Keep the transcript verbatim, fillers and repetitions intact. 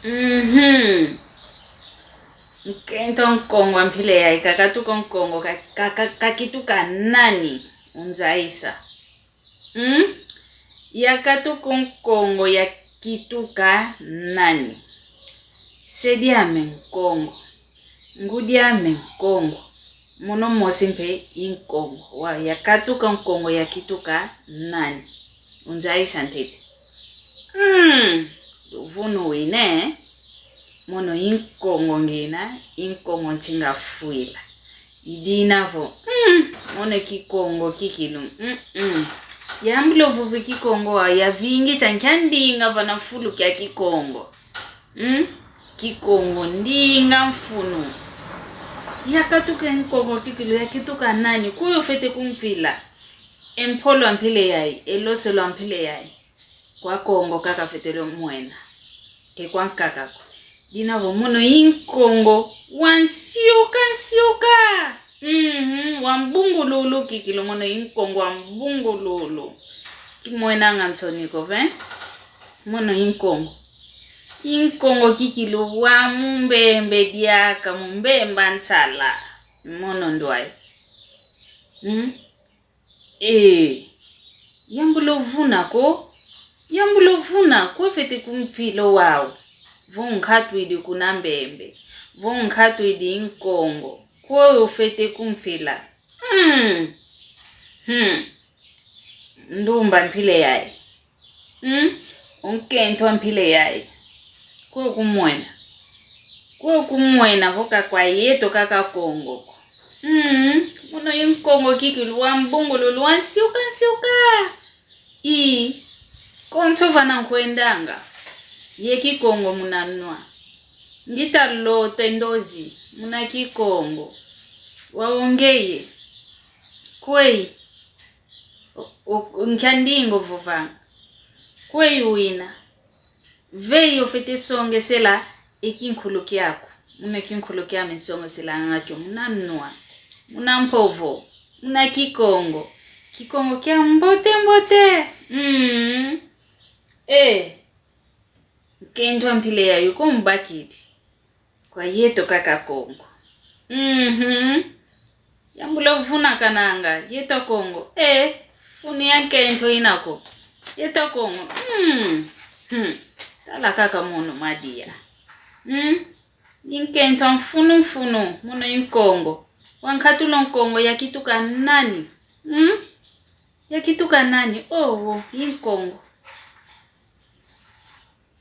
Mhm. Nkento a Nkongo a mpila yayi, kakatuka Nkongo ka, ka, ka, kakituka nani? Unzayisa. Mm? Yakatuka Nkongo yakituka nani? Se diame Nkongo. Ngudi ame Nkongo. Mono mosi mpe i Nkongo. Wa, yakatuka Nkongo yakituka nani? Unzayisa ntete. Mm. Luvunu wine. Mono i Nkongo ngina, i Nkongo ntinga fwila. I dina vo, mm, mono Kikongo kikilu, mm, mm. Yambula ovuvi Kikongo wa, yavingisa nkia ndinga vana fulu kia Kikongo. Mm? Kikongo, ndinga, mfunu. Yakatuka Nkongo kikilu, yakituka nani? Kwe ofwete kumfila. E mpolo a mpila yayi, e loso lwa mpila yayi. Kwa Kongo kaka fwete lumwena. Ke kwa nkaka ko. Dina vo mono i Nkongo wa nsiuka nsiuka. Mhm, wa mbungululu kikilu, mono i Nkongo wa mbungululu. Kimwenanga nsoni ko ve. Mono i Nkongo. I Nkongo kikilu wa mumbembe diaka, mumbembe a nsala. Mono ndwayi. Mm? Ee, yambula ovuna ko, yambula ovuna, kwe ofwete kumfila o wau. Vo nkatwidi kuna mbembe, vo nkatwidi Nkongo, kwe ofwete kumfila. Hmm. Hmm. Ndumba mpila yayi. Mm? O nkento a mpila yayi. Kwe okumwena. Kwe okumwena vo ka kwa yeto kaka Kongo ko. Mm, mono i Nkongo kikilu wa mbungululu wa nsiuka nsiuka. I, konso vana nkwendanga. Ye Kikongo muna nwa. Ngita lota e ndozi, muna Kikongo. Wau ngeye. Kweyi. O, o, nkia ndinga ovovanga? Kweyi wina? Veyi ofwete songesela e kinkulu kiaku. Muna kinkulu kiame nsongeselanga kio muna nwa, muna mpovo, muna Kikongo. Kikongo kia mbote mbote. Mm. Eh. Nkento a mpila yayi ko mbakidi. Kwa yeto kaka Kongo. Mhm. Yambula ovuna kananga, yeto Kongo. Eh, mfunu ya nkento ina ko. Yeto Kongo. Mm. Hmm. Tala kaka mono madia. Mm. I nkento a mfunu mfunu, mono i Nkongo. Wa nkatula o Nkongo yakituka nani? Mm? Yakituka nani? Oh, wo, i Nkongo.